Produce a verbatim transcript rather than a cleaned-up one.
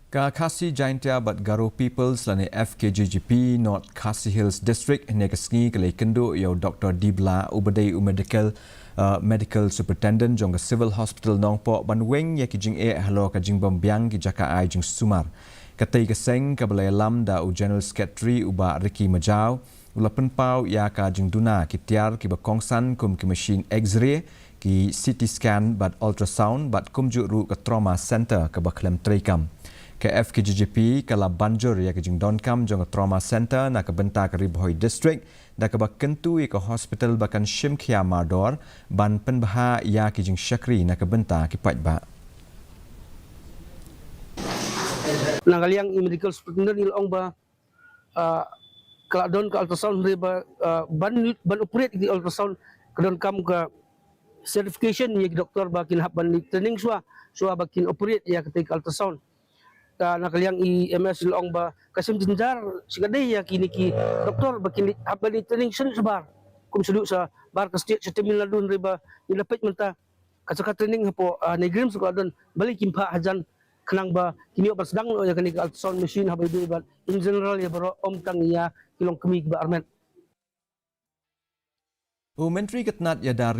Ka Khasi Jaintia bad Garo Peoples lane F K J G P North Khasi Hills District hynne ka sngi ka la ïakynduh ïa u Doctor Dibla uba dei u medical, uh, medical superintendent jong ka Civil Hospital Nongpoh ban weng ïa ki jingeh halor ka jingbym biang ki jaka ai jingsumar. Katei ka seng kaba la ïalam da u General Secretary u Bah Ricky Majaw, u la pynpaw ïa ka jingduna ki tiar kiba kongsan kum ki machine X-ray, ki C T scan bad ultrasound bad kumjuh ruh ka trauma center kaba khlem treikam. Ka F K J G P ka la banjur ïa ka jingdonkam jong ka trauma center na ka bynta ka Ri Bhoi District da kaba kyntu ïa ka hospital ba kan shim khia mardor ban pynbha ïa ki jingshakri na ka bynta ki paidbah. Na ka liang i medical superintendent i la ong ba, ah, ka la don ka ultrasound hynrei ba, ah, ban, ban operate ki ultrasound ka donkam ka certification ïa ki doktor ba kin hap ban leit training shuwa, shuwa ba kin operate ïa katei ka ultrasound. Ka na ka liang i M S i la ong ba ka shem jynjar shikatdei ïa kine ki doktor ba kin leit hap ban leit training sha shabar. Kum shu duh shabar ka state sha Tamil Nadu hynrei ba ngi la peit mynta ka jaka training hapoh, ah, NEIGRIHMS ka la don balei kim phah hajan khnang ba kin ïoh ban sdang noh ïa kane ka ultrasound machine haba ïadei bad in general ïa baroh ym tang ïa ki longkmie kiba armet. U Myntri ka tnat ïada ri